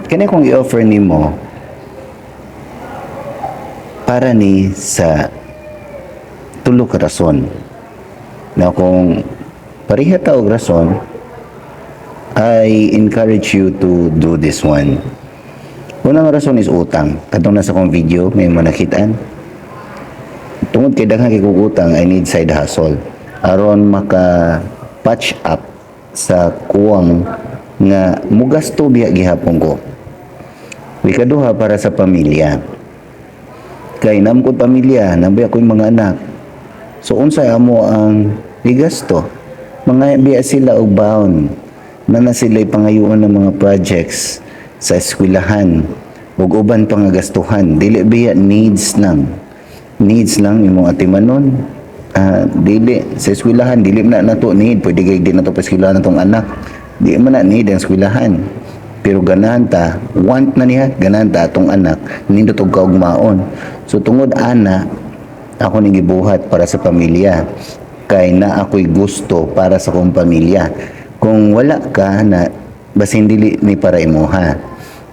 Kani kong i-offer nimo para ni sa tulo ka rason. Na kung pareha ta og rason, I encourage you to do this one. Unang rason is utang. Katong nasa akong video, may mga nakitaan. Tungod kay daghan kay kog utang, I need side hustle. Aron maka patch up sa kuwang nga mugasto biya gihapon ko. Ikaduha, para sa pamilya. Kay naa ko'y pamilya, naa biya ko'y mga anak. So unsa amo ang gigasto? Mga biya sila og baon. Na na sila pangayoon ng mga projects sa eskwelahan ug uban pa nga gastuhan. Dili biya needs lang. Needs lang imong atimanon. Ah, dili sa eskwelahan, dili man na nato need, pwede kay di nato pa eskwelahan atong anak. Di man na need ang eskwelahan. Pero ganahan ta, want na niya, ganahan ta atong anak, nindot og kaugmaon. So tungod ana, ako ning gibuhat para sa pamilya. Kay na ako'y gusto para sa akong pamilya. Kung wala ka na, basin dili ni para imuha.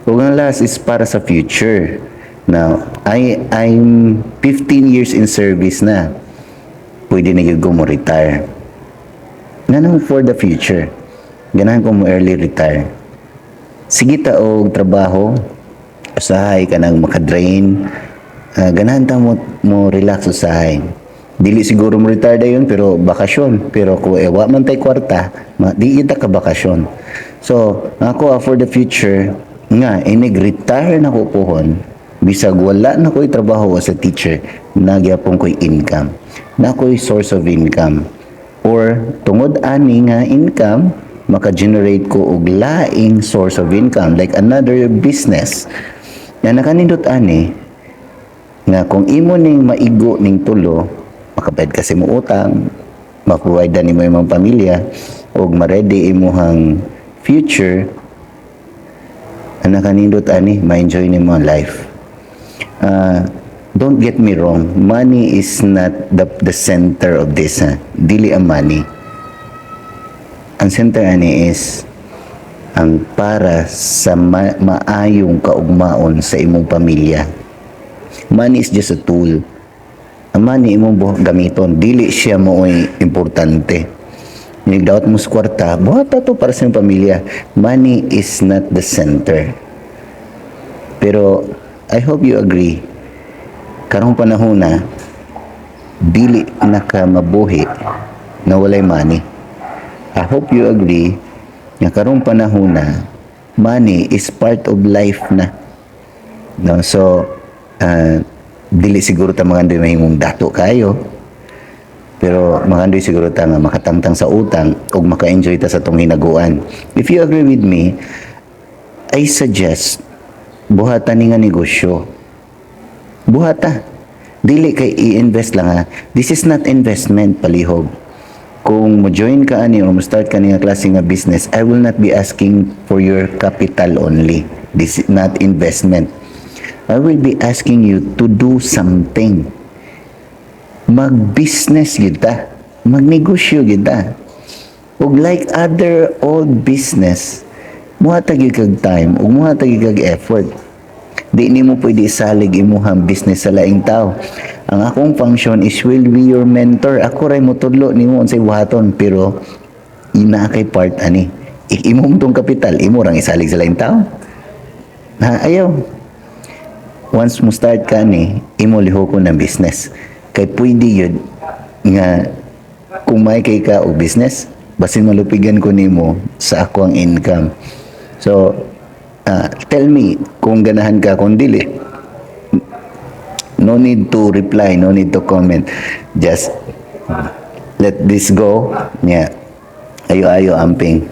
Ug ang last is para sa future. Now, I'm 15 years in service na. Pwede na gyud ko mo retire. Nganong for the future? Ganahan ko mo early retire. Sige ta og trabaho, usahay ka nang makadrain, ganahan ta mo relax usahay. Dili siguro mo retire dayon, pero bakasyon. Pero kung wa man tay kwarta, di kita ka bakasyon. So, ako, for the future, nga inig retire na ko pohon, bisag wala na ko'y trabaho as a teacher, naa gyapon ko'y income. Naa ko'y source of income. Or tungod ani nga income, maka-generate ko og laing source of income like another business. Nga nakanindot ani nga kung imo ning maigo ning tulo, makabayad kasi mo utang, ma-provide nimo imong pamilya ug ma-ready imuhang future, ang nakanindot ani, ma-enjoy nimo ang life. Don't get me wrong, money is not the center of this, ha? Dili ang money. Ang center ani is ang para sa maayong kaugmaon sa imong pamilya. Money is just a tool. Ang money imong gamiton, dili siya mooy importante. Nigdaot mo sa kwarta, buhat to para sa imong pamilya. Money is not the center. Pero I hope you agree. Karong panahon na dili na ka mabuhi na walay money. I hope you agree nga karong panahon na money is part of life na. No, so dili siguro ta mga mahimong dato kayo. Pero makandoy siguro ta nga makatangtang sa utang ug maka-enjoy ta sa tong hinaguan. If you agree with me, I suggest buhatan ni nga negosyo. Buhata. Dili kay i-invest lang, ha. This is not investment, palihog. Kung mo join ka ani or mo start ka ni nga klase nga business, I will not be asking for your capital only. This is not investment. I will be asking you to do something. Mag-business kita. Magnegosyo kita. Ug like other old business, muhatag gyud kag time ug muhatag gyud kag effort. Di nimo pwede isalig imuhang business sa laing tao. Ang akong function is will be your mentor. Ako ray motudlo nimo unsay buhaton, pero ina kay part ani. Imo tong kapital, imo rang isalig sa laing tao. Ha, ayaw. Once mo start ka ni, imo lihokon ng business. Kay pwede yun nga kung may kay ka og business, basin malupigan ko nimo sa ako ang income. So, tell me kung ganahan ka, kung dili. No need to reply, no need to comment. Just let this go. Yeah. Ayo-ayo amping.